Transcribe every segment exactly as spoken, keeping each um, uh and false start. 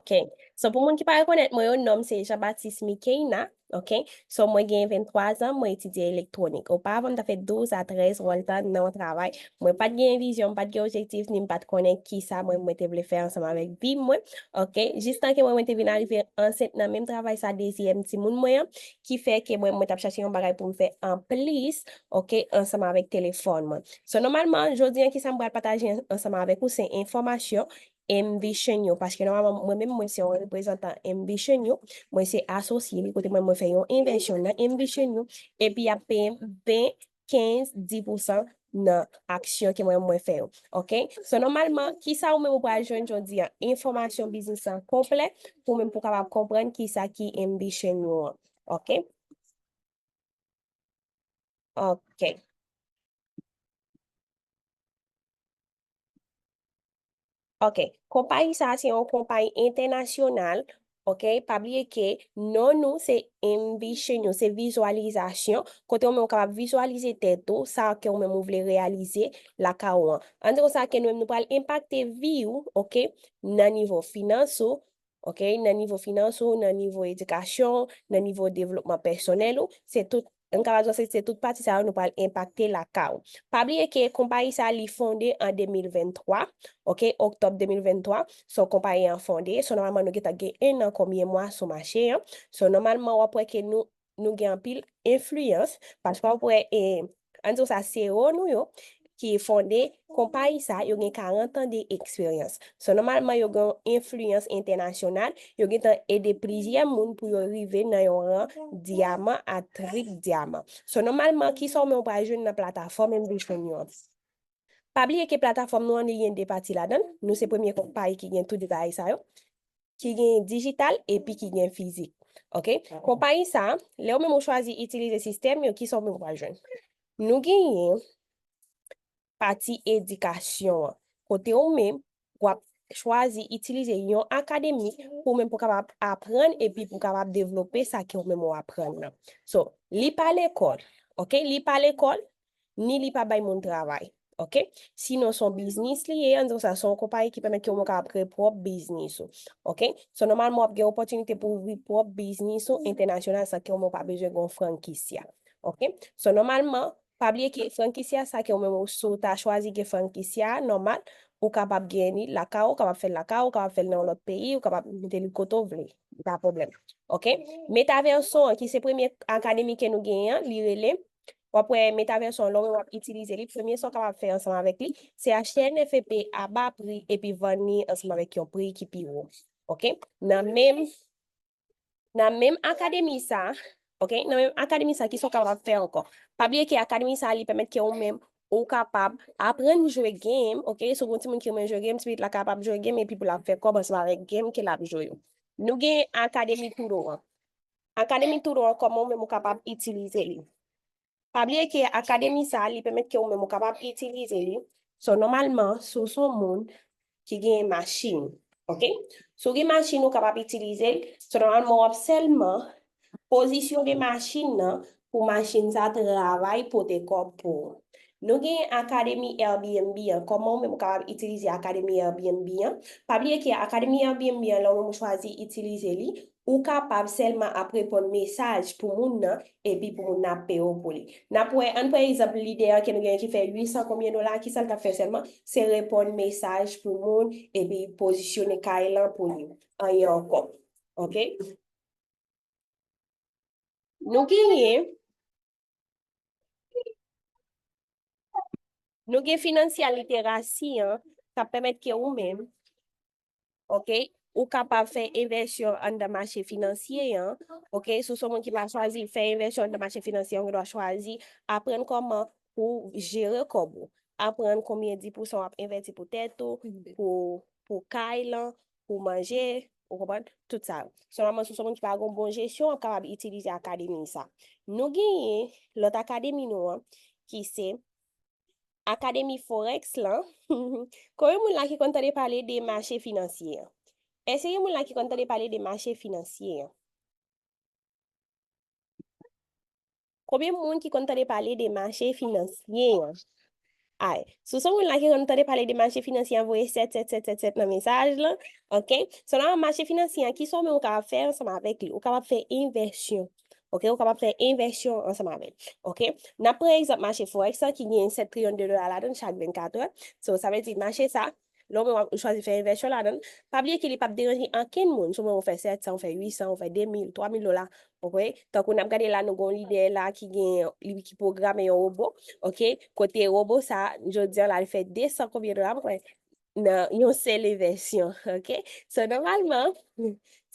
Ok. So, pou moun ki pa rekonèt mwen, yo, non m se Jean Baptiste Mikeina. Ok. So, mwen gen venntwa zan, mwen etidye elektwonik. Oparavan, m ta fè douz a trèz wòl tan nan yon travay. Mwen pa t gen vizyon, m pa t gen objektif, ni m pa t konnen kisa mwen, mwen te vle fè ansanm avèk vi mwen. Ok. Jistan ke mwen, mwen te vin arive ansent nan menm travay sa, dezyèm timoun mwen an, ki fè ke mwen, mwen t ap chache yon bagay pou m fè anplis, ok, ansanm avèk telefòn mwen. So, nòmalman, jodi an, kisa m pral pataje ansanm avèk ou, se enfòmasyon Envision yo, paske nòmalman, mwen menm, mwen se yon reprezantan Envision yo, mwen se asosye li, kote mwen, mwen fè yon envèsyon nan Envision yo, epi y ap peye m ven, kenz, dis pousan nan aksyon ke mwen, mwen fè yo. Ok? So, nòmalman, kisa ou menm ou pral jwenn jodi an? Enfòmasyon biznis lan konplè, pou menm pou kapab konprann kisa ki Envision yo an. Ok? Ok. Ok. Konpayi sa a se yon konpayi entènasyonal. Ok. Pa bliye ke non nou se Envision yo, se vizwalizasyon. Kote ou menm ou kapab vizwalize tèt ou, sa ke ou menm ou vle reyalize lakay ou an. Ann di konsa ke nou menm nou pral enpakte vi ou, ok, nan nivo finans ou, ok, nan nivo finans ou, nan nivo edikasyon, nan nivo devlopman pèsonèl ou, se tout, m kapab di w se, se tout pati sa yo nou pral enpakte lakay ou. Pa bliye ke konpayi sa a, li fonde an de mil venntwa, ok, oktòb de mil venntwa, se yon konpayi an fonde, so nòmalman nou gentan gen en an konbyen mwa sou mache an, so nòmalman w ap wè ke nou, nou gen anpil enfliyans, paske w ap wè, e, ann di w sa, C E O nou yo, ki fonde konpayi sa, yo gen karant an de eksperyans. So, nòmalman, yo gen yon enfliyans entènasyonal, yo gentan ede plizyè moun pou yo rive nan yon ran dyaman a trip dyaman. So, nòmalman, kisa ou menm ou pral jwenn nan platafòm Envision yo an? Pa bliye ke platafòm nou an, li gen de pati ladan l. Nou se premye konpayi ki gen tout detay sa yo, ki gen dijital epi ki gen fizik. Ok? Konpayi sa, lè ou menm ou chwazi itilize sistèm yo, kisa ou menm ou pral jwenn? Nou genyen pati edikasyon an, kote ou menm w ap chwazi itilize yon akademi pou menm pou kapab aprann epi pou kapab devlope sa ke ou menm ou aprann nan. So, li pa lekòl, ok? Li pa lekòl, ni li pa bay moun travay, ok? Sinon, se yon biznis li ye, ann di konsa, se yon konpayi ki pèmèt ke ou menm ou kapab kreye pwòp biznis ou, ok? So, nòmalman, w ap gen opòtinite pou ouvri pwòp biznis ou entènasyonal san ke ou menm ou pa bezwen gen yon frankisya, ok? So, nòmalman, pa bliye ke frankisya sa ke ou menm ou, si w ta chwazi gen frankisya, nòmal, ou kapab gen li lakay ou, ou kapab fè l lakay ou, ou kapab fè l nan yon lòt peyi, ou kapab mete li kote w vle. Li pa pwoblèm. Ok? Metaverso an, ki se premye akademi ke nou genyen an, li rele, w ap wè Metaverso an, lè w ap itilize li, premye sa w kapab fè ansanm avèk li, se achte N F T aba pri epi vann li ansanm avèk yon pri ki pi wo. Ok? Nan menm Nan menm akademi sa, ok, nan menm akademi sa, kisa w kapab fè ankò? Pa bliye ke akademi sa, li pèmèt ke ou menm, ou kapab aprann jwe game, ok? Si w gen yon timoun ki renmen jwe game, ti pitit la kapab jwe game, epi pou l ap fè kòb ansanm avèk game ke l ap jwe yo. Nou gen akademi Tudo an. Akademi Tudo an, kòman ou menm ou kapab itilize li? Pa bliye ke akademi sa, li pèmèt ke ou menm ou kapab itilize li. So, nòmalman, si w se yon moun ki gen machin, ok? Si w gen machin, ou kapab itilize l. So, nòmalman, w ap sèlman pozisyone machin nan pou machin sa travay pote kòb pou ou. Nou gen akademi Airbnb an. Kòman ou menm ou kapab itilize akademi Airbnb an? Pa bliye ke akademi Airbnb an, lè ou menm ou chwazi itilize li, ou kapab sèlman ap reponn mesaj pou moun nan, epi pou moun nan ap peye w pou li. N ap wè, ann pran egzanp lidè an ke nou genyen ki fè uit san konbyen dola, kisa l t ap fè sèlman? Se reponn mesaj pou moun, epi pozisyone kay lan pou li. Anyen ankò. Ok? Nou genyen Nou gen financial literacy an, k ap pèmèt ke ou menm, ok, ou kapab fè envèsyon anndan mache finansye an, ok, si w se yon moun ki pa chwazi fè envèsyon anndan mache finansye an, ou gen dwa chwazi aprann kòman pou jere kòb ou, aprann konbyen dis pousan w ap envèti pou tèt ou, pou, pou kay lan, pou manje, ou konprann? Tout sa yo. Sèlman si w se yon moun ki pa gen yon bon jesyon, w ap kapab itilize akademi sa. Nou genyen lòt akademi nou an, ki se akademi Forex lan. Konbyen moun la ki konn tande pale de mache finansye an? Èske gen moun la ki konn tande pale de mache finansye an? Konbyen moun ki konn tande pale de mache finansye an? Ay, si w se yon moun la ki konn tande pale de mache finansye an, voye sèt sèt sèt sèt sèt nan mesaj lan. Ok? So, nan mache finansye an, kisa w menm ou kapab fè ansanm avèk li? Ou kapab fè envèsyon. Ok? Ou kapab fè envèsyon ansanm avè l. Ok? N ap pran egzanp mache Forex la ki gen sèt trilyon de dola ladan l chak vennkat è. So, sa vle di mache sa, lè w menm w ap chwazi fè envèsyon ladan l, pa bliye ke li p ap deranje ankenn moun. Si w menm ou fè sèt san, ou fè uit san, ou fè de mil, twa mil dola, ok? Tankou n ap gade la, nou gen yon lidè la ki gen, li ki pwograme yon wobo, ok? Kote wobo sa, jodi a la, li fè de san konbyen dola, mwen kwè, nan yon sèl envèsyon, ok? So, nòmalman,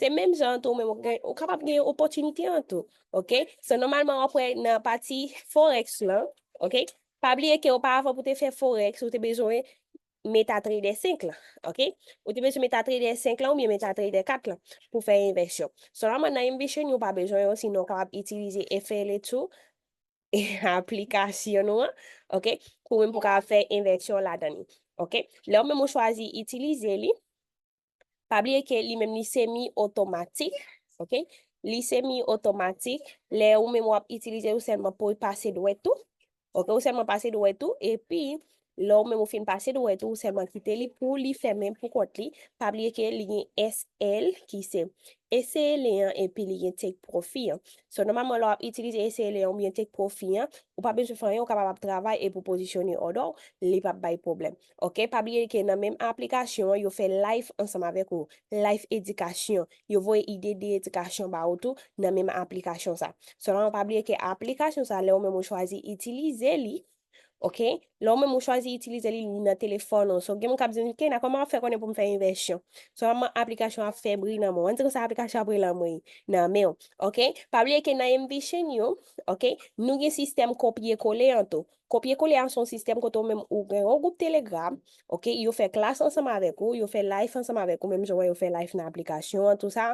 se menm jan tou, men ou gen, ou kapab gen opòtinite an tou, ok? So, nòmalman, w ap wè nan pati Forex lan, ok? Pa bliye ke oparavan pou te fè Forex, ou te bezwen MetaTrader senk lan, ok? Ou te bezwen MetaTrader senk lan oubyen MetaTrader kat lan pou fè envèsyon. So, nòmalman, nan Envision, ou pa bezwen yo, sinon ou kapab itilize F L A tou, aplikasyon nou an, ok? Pou menm pou kapab fè envèsyon ladan li, ok? Lè w menm ou chwazi itilize li, pa bliye ke li menm li semi otomatik, ok? Li semi otomatik, lè ou menm w ap itilize, ou sèlman pou pase dwèt ou, ok? Ou sèlman pase dwèt ou, epi lè ou menm ou fin pase dwèt ou, ou sèlman kite li pou li fèmen pou kont li. Pa bliye ke li gen S L ki se esele an, epi li gen take profit an. So, nòmalman, lè w ap itilize esele an oubyen take profit an, ou pa bezwen fè anyen, ou kapab ap travay epi w pozisyone òdè w, li p ap bay pwoblèm. Ok, pa bliye ke nan menm aplikasyon an, yo fè live ansanm avèk ou, live edikasyon. Yo voye ide de edikasyon ba ou tou nan menm aplikasyon sa. Sèlman pa bliye ke aplikasyon sa, lè ou menm ou chwazi itilize li, ok, lè ou menm ou chwazi itilize li, li nan telefòn ou. So, gen moun k ap di m, "Kena, kòman w ap fè konnen pou m fè envèsyon?" Sèlman aplikasyon ap fè bri nan men w. Ann di konsa aplikasyon ap bri nan men w, nan men w, ok? Pa bliye ke nan Envision yo, ok, nou gen sistèm kopye kole an tou. Kopye kole a se yon sistèm kote ou menm ou gen yon gwoup Telegram, ok, yo fè klas ansanm avèk ou, yo fè live ansanm avèk ou, menm jan w wè yo fè live nan aplikasyon an, tou sa,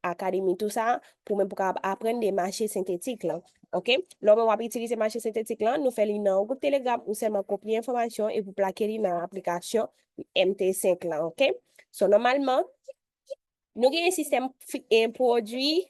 akademi, tou sa, pou menm pou kapab aprann de mache sentetik lan, ok? Lè w menm w ap itilize mache sentetik lan, nou fè li nan yon gwoup Telegram, ou sèlman kopye enfòmasyon epi w plake li nan aplikasyon M T senk lan, ok? So, nòmalman, nou gen sistèm fi- e pwodui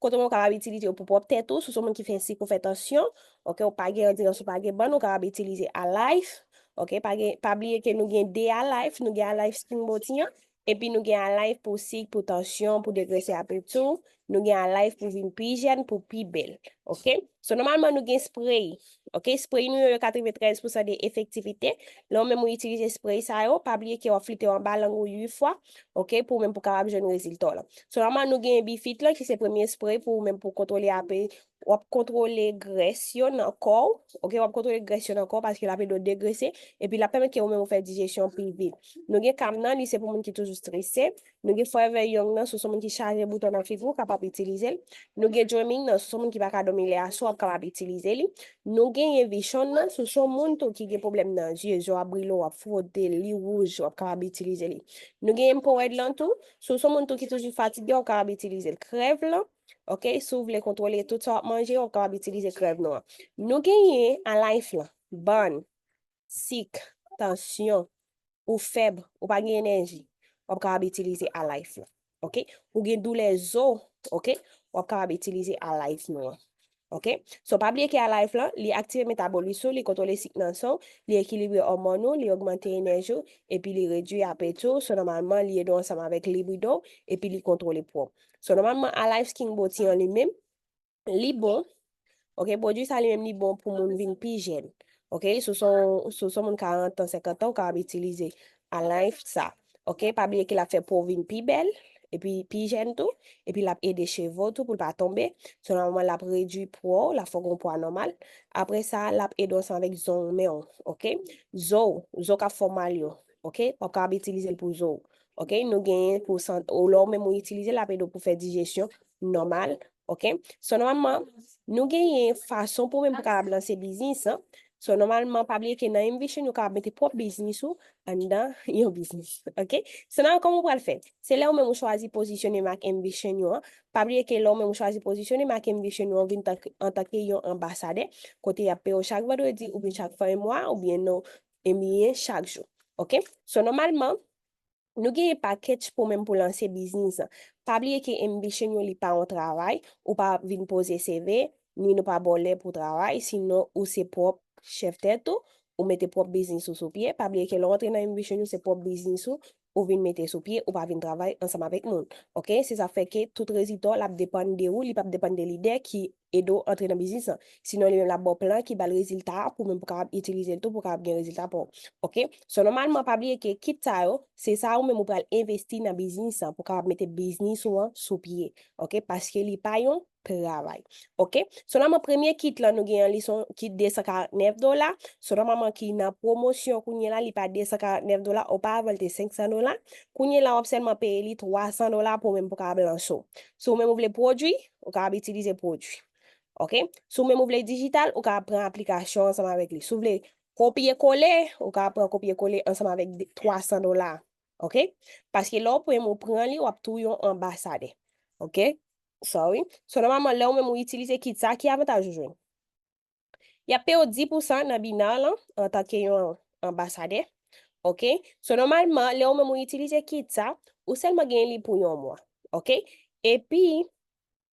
kote ou kapab itilize yo pou pwòp tèt ou, si w se yon moun ki fè sik ou fè tansyon, ok, ou pa gen andilans, ou pa gen bann, ou kapab itilize Alife, ok, pa gen, pa bliye ke nou gen de Alife, nou gen Alife Skin Body an, epi nou gen Alife pou sik, pou tansyon, pou degrese apeti w, nou gen Alife pou vin pi jèn, pou pi bèl, ok? So, nòmalman, nou gen spray, ok? Spray nou yo, yo katreventrèz pousan de efektivite. Lè w menm ou itilize spray sa yo, pa bliye ke w ap flite yo anba lang ou uit fwa, ok, pou w menm pou kapab jwenn rezilta w lan. So, nòmalman, nou gen Bifit lan, ki se premye spray pou ou menm pou kontwole apre, w ap kontwole grès yo nan kò w, ok, w ap kontwole grès yo nan kò w paske l ap ede w degrese, epi l ap pèmèt ke ou menm ou fè dijesyon pi vit. Nou gen Calm nan, li se pou moun ki toujou strese. Nou gen Forever Young nan, si w se yon moun ki chaje bouton nan figi w, ou kapab itilize l. Nou gen Dreaming nan, si w se yon moun ki pa ka dòmi lè aswè, w ap kapab itilize li. Nou genyen Vision nan, si w se yon moun tou ki gen pwoblèm nan zye, zye w ap brile, w ap fwote, li wouj, w ap kapab itilize li. Nou gen Empowered lan tou, si w se yon moun tou ki toujou fatige, w ap kapab itilize l. Krèv lan, ok, si w vle kontwole tout sa w ap manje, w ap kapab itilize krèv nou an. Nou genyen Alife lan, bann, sik, tansyon, ou fèb, ou pa gen enèji, w ap kapab itilize Alife lan, ok? Ou gen doulè zo, ok? W ap kapab itilize Alife nou an, ok? So, pa bliye ke Alife lan, li aktive metabolis ou, li kontwole sik nan san w, li ekilibre òmòn ou, li ogmante enèji w, epi li redui apeti w. So, nòmalman, li ede w ansanm avèk libido w, epi li kontwole pwa w. So, nòmalman, Alife Skin Body an li menm, li bon, ok, pwodui sa li menm li bon pou moun vin pi jèn, ok, si w se yon, si w se yon moun karant an, senkant an, ou kapab itilize Alife sa, ok, pa bliye ke l ap fè po w vin pi bèl, epi pi jèn tou, epi l ap ede cheve w tou pou l pa tonbe, so nòmalman l ap redui pwa w, l ap fè w gen yon pwa nòmal, apre sa, l ap ede w ansanm avèk zong men w, ok, zo w, zo k ap fè w mal yo, ok, w ap kapab itilize l pou zo w, ok, nou genyen pou san, ou lè w menm ou itilize l, l ap ede w pou fè dijesyon nòmal, ok? So, nòmalman, nou genyen fason pou menm pou kapab lanse biznis, an. So, nòmalman, pa bliye ke nan Envision, ou kapab mete pwòp biznis ou anndan yon biznis, ok? So, nan kòman ou pral fè? Se lè ou menm ou chwazi pozisyone m ak Envision yo, an. Pa bliye ke lè ou menm ou chwazi pozisyone m ak Envision yo, ou vin tank, antanke yon anbasadè, kote y ap peye w chak vandredi, oubyen chak fen mwa, oubyen non, ebyen chak jou, ok? So, nòmalman, nou genyen package pou menm pou lanse biznis. Pa bliye ke Envision yo li pa yon travay, ou pa vin poze C V, ni nou pa ba w lè pou travay, sinon ou se pwòp chèf tèt ou, ou mete pwòp biznis ou sou pye. Pa bliye ke lè w antre nan Envision You, se pwòp biznis ou, ou vin mete sou pye, ou pa vin travay ansanm avèk moun. Oke? Se sa fè ke tout rezilta w, l ap depann de ou, li p ap depann de lidè ki ede w antre nan biznis lan. Sinon, li menm l ap ba w plan ki ba l rezilta a pou menm pou kapab itilize l tou, pou kapab gen rezilta pa w. Oke? So, nòmalman, pa bliye ke kit sa yo, se sa ou menm ou pral envesti nan biznis lan pou kapab mete biznis ou an sou pye. Oke? Paske li pa yon travay. Oke? So, nòmalman, premye kit lan nou gen an, li se yon kit de san karant nèf dola. So, nòmalman, ki nan pwomosyon kounye la, li pa de san karant nèf dola, oparavan li te senk san dola. Kounye la, w ap sèlman peye li twa san dola pou menm pou kapab lanse w. Si w menm ou vle pwodui, ou kapab itilize pwodui. Oke? Si w menm ou vle dijital, ou kapab pran aplikasyon ansanm avèk li. Si w vle kopye kole, ou kapab pran kopye kole ansanm avèk de- twa san dola. Oke? Paske lè w pran, ou pran li, w ap tou yon anbasadè. Oke? Sorry. So, nòmalman, lè w menm ou itilize kit sa, ki avantaj ou jwenn? Y ap peye w dis pousan nan Binar lan antanke yon anbasadè. Oke? So, nòmalman, lè w menm ou itilize kit sa, ou sèlman gen li pou yon mwa. Oke? Epi,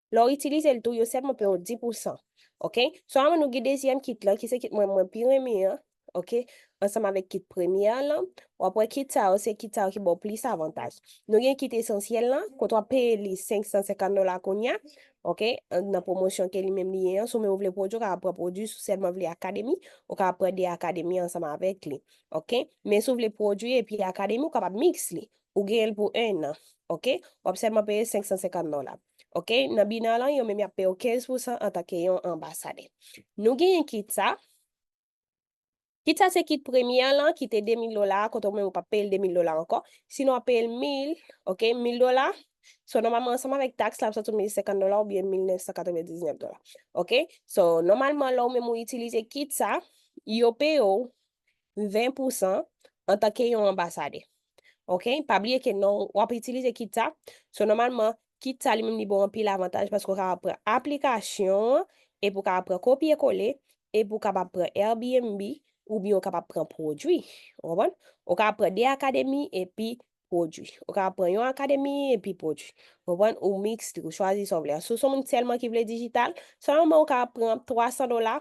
lè w itilize l tou, yo sèlman peye w dis pousan. Oke? So, anvan nou gen dezyèm kit lan, ki se kit mwen, mwen pi renmen an. Oke? Ansanm avèk kit premyè lan, w ap wè kit sa yo, se kit sa yo ki ba w plis avantaj. Nou gen kit esansyèl lan, kote w ap peye li senk san senkant dola kounye a. Oke? An- Nan pwomosyon ke li menm li ye an, si w menm ou vle pwodui, ou kapab pran pwodui, si w sèlman vle akademi, ou kapab pran de akademi ansanm avèk li. Oke? Men si w vle pwodui epi akademi, ou kapab miks li. Ou genyen l pou en an. Oke? W ap sèlman peye senk san senkant dola. Oke? Nan Binar lan, yo menm y ap peye w kenz pousan antanke yon anbasadè. Nou genyen kit sa. Kit sa se kit premyè lan ki te de mil dola, kote w menm ou p ap peye l de mil dola ankò. Sinon, w ap peye l mil, oke, mil dola. So, nòmalman, ansanm avèk taks la, ap soti w mil senkant dola oubyen mil nèf san katrevendiznèf dola. Oke? So, nòmalman, lè w menm ou itilize kit sa, yo peye w ven pousan antanke yon anbasadè. Oke? Pa bliye ke non, w ap itilize kit sa. So, nòmalman, kit sa li menm li ba w anpil avantaj paske w kapab pran aplikasyon an epi w kapab pran kopye kole epi w kapab pran Airbnb oubyen w kapab pran pwodui. Ou konprann? Ou kapab pran de akademi epi pwodui. Ou kapab pran yon akademi epi pwodui. Ou konprann? Ou miks li, ou chwazi sa w vle. Si w se yon moun sèlman ki vle dijital, sèlman ou kapab pran twa san dola,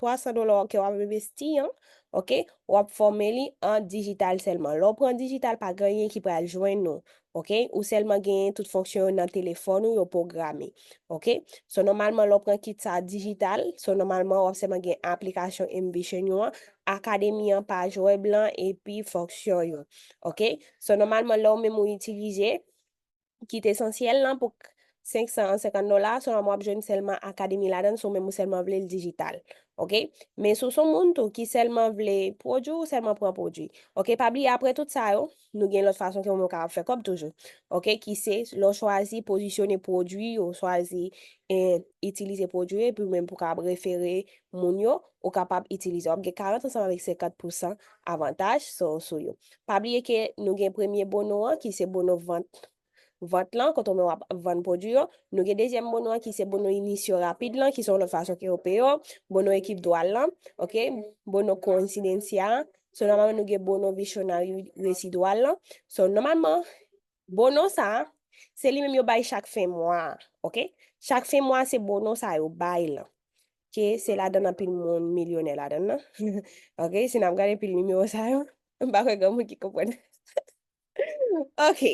twa san dola ke w ap envesti an, oke, w ap fòme li an dijital sèlman. Lè w pran dijital, pa gen anyen ki pral jwenn ou, oke? Ou sèlman genyen tout fonksyon yo nan telefòn ou, yo pwograme, oke? So, nòmalman, lè w pran kit sa dijital, so, nòmalman, w ap sèlman gen aplikasyon Envision You an, akademi an, paj wèb lan, epi fonksyon yo, oke? So, nòmalman, lè w menm ou itilize kit esansyèl lan pou senk san senkant dola, sèlman w ap jwenn sèlman akademi ladan l, si w menm ou sèlman vle l dijital. Oke? Men si w se yon moun tou ki sèlman vle pwodui, ou sèlman pran pwodui. Oke? Pa bliye, apre tout sa yo, nou gen lòt fason ke w menm ou kapab fè kòb toujou. Oke? Ki se, lè w chwazi pozisyone pwodui, ou chwazi, eh, itilize pwodui, epi w menm pou w kapab refere moun yo, ou kapab itilize. W ap gen karant ansanm avèk senkant pousan avantaj sou, sou yo. Pa bliye ke nou gen premye bono an, ki se bono vant vant lan, kote w menm w ap vann pwodui yo. Nou gen dezyèm bono an ki se bono inisyo rapid lan, ki se yon lòt fason ke yo peye w. Bono ekip dwal lan, oke? Bono koinsidensia. So, nòmalman, nou gen bono visyonari resi dwal lan. So, nòmalman, bono sa a, se li menm yo bay chak fen mwa a, oke? Chak fen mwa, se bono sa yo bay lan. Ke se ladan anpil moun milyonè ladan nan. Oke? Si n ap gade pil nimewo sa yo, m pa kwè gen moun ki konprann. Oke.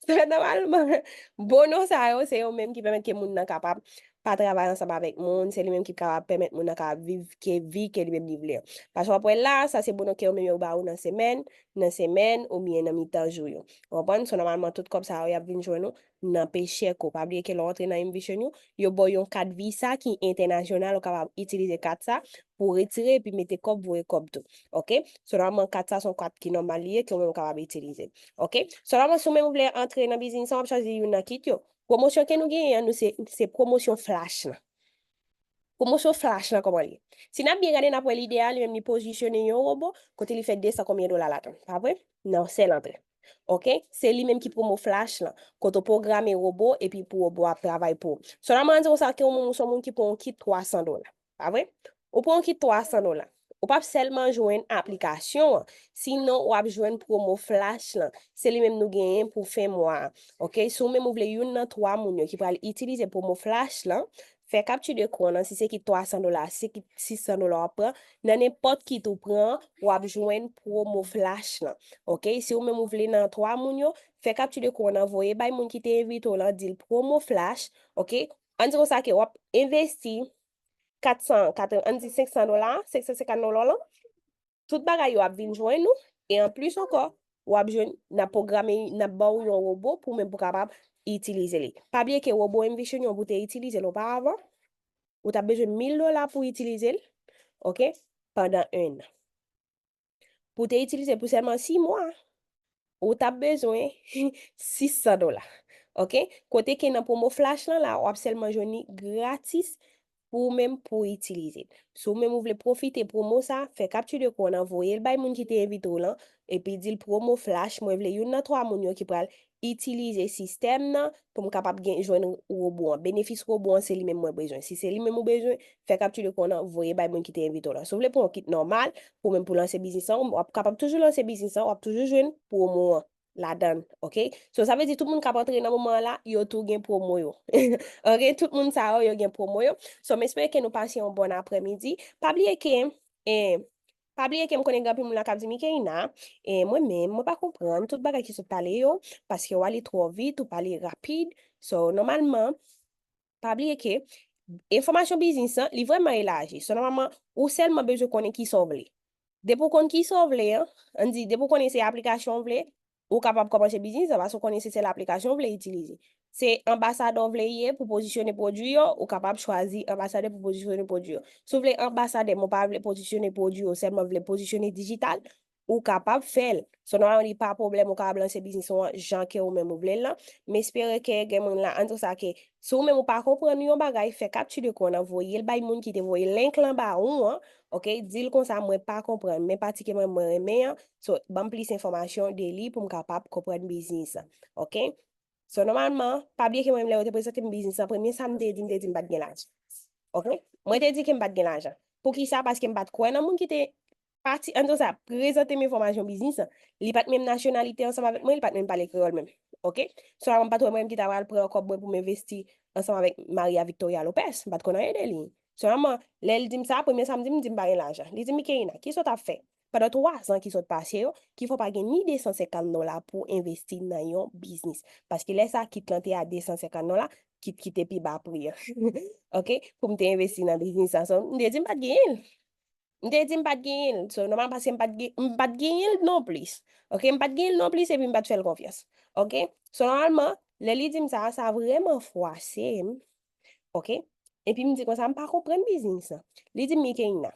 So, nòmalman, bono sa yo, se yo menm ki pèmèt ke moun nan kapab pa travay ansanm avèk moun, se li menm ki kapab pèmèt moun nan kapab viv ke vi ke li menm li vle. Paske w ap wè la, sa se bono ke yo menm yo ba ou nan semèn, nan semèn, oubyen nan mitan jou yo. Ou konprann? So, nòmalman, tout kòb sa yo, y ap vin jwenn ou nan pechèk ou. Pa bliye ke lè w antre nan Envision You, yo ba w yon kat visa ki entènasyonal, ou kapab itilize kat sa pou retire epi mete kòb, voye kòb tou. Oke? So, nòmalman, kat sa se yon kat ki nòmal li ye, ke ou menm ou kapab itilize. Oke? So, nòmalman, si ou menm ou vle antre nan biznis sa, w ap chwazi youn nan kit yo. Pwomosyon ke nou genyen an, nou se, se pwomosyon flash lan. Pwomosyon flash lan, kòman li ye? Si n ap byen gade, n ap wè lidè a, li menm li pozisyone yon wobo, kote li fè de san konbyen dola ladan. Pa vre? Nan sèl antre. Oke? Se li menm ki pwomo flash lan, kote w pwograme wobo, epi pou wobo ap travay pou ou. Sèlman di konsa ke yon moun, se yon moun ki pran yon kit twa san dola. Pa vre? Ou pran yon kit twa san dola. Ou p ap sèlman jwenn aplikasyon an, sinon w ap jwenn pwomo flash lan. Se li menm nou genyen pou fen mwa a. Oke? Si w menm ou vle youn nan twa moun yo ki pral itilize pwomo flash lan, fè capture d'écran nan, si se kit twa san dola, si se kit sis san dola w ap pran, nan nenpòt kit ou pran, w ap jwenn promo flash lan. Oke? Si ou menm ou vle nan twa moun yo, fè capture d'écran nan, voye bay moun ki te envite w lan, di l promo flash, oke? Ann di konsa ke w ap envesti kat san, kat, ann di senk san dola, senk san senkant dola lan, tout bagay yo ap vin jwenn ou, e anplis ankò, w ap jwenn, n ap pwograme, n ap ba w yon wobo pou menm pou kapab itilize li. Pa bliye ke wobo M-Vision an pou te itilize l oparavan, ou t ap bezwen mil dola pou itilize l, oke, pandan en an. Pou te itilize l pou sèlman sis mwa, ou t ap bezwen sis san dola. Oke? Kote ke nan promo flash lan la, w ap sèlman jwenn li gratis pou ou menm pou itilize l. Si ou menm ou vle pwofite promo sa, fè capture d'écran nan, voye l bay moun ki te envite w lan, epi di l promo flash, mwen vle youn nan twa moun yo ki pral itilize sistèm nan pou m kapab gen, jwenn wobo an. Benefis wobo an, se li menm mwen bezwen. Si se li menm ou bezwen, fè capture d'écran nan, voye bay moun ki te envite w lan. Si w vle pran yon kit nòmal, pou menm pou lanse biznis lan, w ap kapab toujou lanse biznis lan, w ap toujou jwenn promo an ladan l, oke? So, sa vle di tout moun k ap antre nan moman an la, yo tou gen promo yo. Oke? Tout moun sa yo, yo gen promo yo. So, m espere ke nou pase yon bòn aprèmidi. Pa bliye ke, eh, pa bliye ke m konnen gen anpil moun la k ap di, "Mikeina, eh, mwen menm, mwen pa konprann tout bagay ki sot pale yo, paske w ale twò vit, ou pale rapid." So, nòmalman, pa bliye ke enfòmasyon biznis lan, li vrèman elaji. So, nòmalman, ou sèlman bezwen konnen kisa w vle. Depi w konn kisa w vle an, ann di, depi w konnen se aplikasyon w vle, ou kapab kòmanse biznis lan, paske w konnen se sèl aplikasyon w vle itilize. Se anbasadè w vle ye pou pozisyone pwodui yo, ou kapab chwazi anbasadè pou pozisyone pwodui yo. Si w vle anbasadè, men w pa vle pozisyone pwodui yo, sèlman vle pozisyone dijital, ou kapab fè l. So, nòmalman, li pa pwoblèm, ou kapab lanse biznis ou an jan ke ou menm ou vle l lan. M espere ke gen moun la, ann di sa ke, si ou menm ou pa konprann yon bagay, fè capture d'écran nan, voye l bay moun ki te voye link lan ba ou an, oke? Di l konsa, "Mwen pa konprann, men pati ke mwen, mwen renmen an, so, ban m plis enfòmasyon de li pou m kapab konprann biznis lan." Oke? So, nòmalman, pa bliye ke mwen menm lè yo te prezante m biznis lan, premye sa m te di, m te di m pa t gen lajan. Oke? Mwen te di ke m pa t gen lajan. Poukisa? Paske m pa t kwè nan moun ki te pati, ann di sa, prezante m enfòmasyon biznis lan. Li pa t menm nasyonalite ansanm avèk mwen, li pa t menm pale kreyòl menm. Oke? So, m pa t wè mwen menm ki ta pral pran kòb mwen pou m envesti ansanm avèk Maria Victoria Lopez. M pa t konn anyen de li. So, nòmalman, lè l di m sa, premye sa m di, m di m pa gen lajan. Li di m, "Mikeina, kisa w t ap fè pandan twa zan ki sot pase yo, ki fè w pa gen ni de san senkant dola pou envesti nan yon biznis?" Paske lè sa, kit lan te a de san senkant dola, kit ki te pi ba pri an. Oke? Pou m te envesti nan biznis lan. So, m te di m pa t genyen l. M te di m pa t genyen l. So, nòmal paske m pa t gen, m pa t genyen l non plis. Oke? M pa t genyen l non plis epi m pa t fè l konfyans. Oke? So, nòmalman, lè li di m sa, sa vrèman fwase m. Oke? Epi m di konsa, "M pa konprann biznis lan." Li di m, "Mikeina,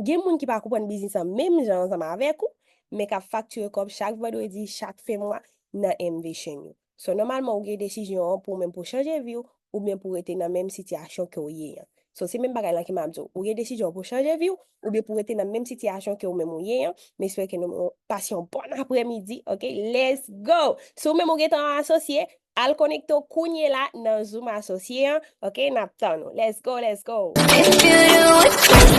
gen moun ki pa konprann biznis lan menm jan ansanm avèk ou, men k ap faktire kòb chak vandredi, chak fen mwa nan M-Vision yo. So, nòmalman, ou gen desizyon an pou ou menm pou chanje vi w, oubyen pou rete nan menm sitiyasyon ke w ye an. So, se menm bagay lan ke m ap di w. Ou gen desizyon pou chanje vi w, oubyen pou rete nan menm sitiyasyon ke ou menm ou ye an. M espere ke nou pase yon bòn aprèmidi, oke? Let's go! Si ou menm ou gentan asosye, al konekte w kounye la nan Zoom asosye an, oke? N ap tann ou. Let's go, let's go! If you do it,